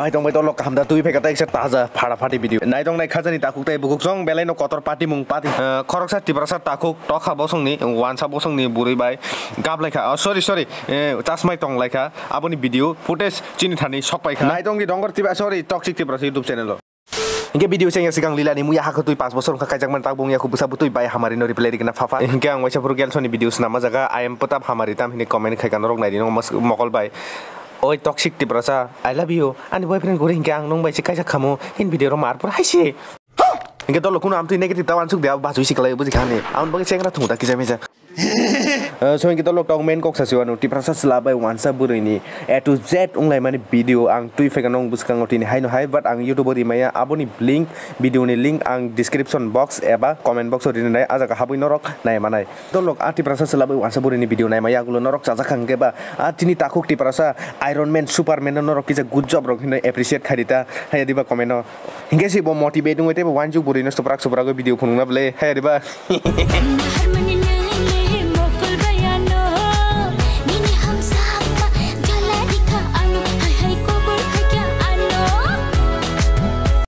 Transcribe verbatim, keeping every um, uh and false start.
Bai tong bai tolok kaham da twi phaikha tei kisa taja phara phati video. Naitong nai khajani takhuk tei bukhuk chong belai no kotor pati mung pati. Eh, khoroksa Tiprasa takhuk tokha bosongni, wansa bosongni bwrwi bai gap laikha. Oh, sorry, sorry. Eh, chasmai tong laikha. Aboni video footage chini thani sok paikha. Naitong di dongor Tiprasa, sorry, Toxic Tiprasa YouTube channel o. Hingke video chengya sikang lila ni muya hakha twi paanch bosor wngkha kaijakmani tak bung yaku bwsa bwtwi bai hamari no reply rikna phafa. Hingke ang waisa phuru Gelson ni video swnamma jaga I am pwtap hamari tam hini comment khai kha norok nai di no mokol bai. Oi Toxic Tiprasa, I love you. Ani boyfriend guri hingke ang nung bai se kaijak khamu. Hin video rok mar pura haise. Hingke dolo kuno amtwi negative ta wansuk de, abo bachwi siklai buji khani. Amon bagwi chengra thung ta kisa misa. Eh, so hingke dolo tong main kok sasi wano Tiprasa chwla bai wansa bwrwi ni A to Z wnglaimani video ang twi phaikha nong bwskango tini haino hai, but ang YouTube o rimaya aboni link, video ni link ang description box eba comment box o rinai, ah jaga habwi norok nai manai. Dolok a Tiprasa chwla bai wansa bwrwi ni video naima yagulo norok chajak kha hwnkhe ba a chini takhuk Tiprasa Iron Man, Superman no norok kisa good job rok hinwi appreciate khai rita haya diba comment no. Hingke si bo motivate wngwi tei bo wanjik bwrwi no suprak suprak video phunukna bwle haya diba. Harmony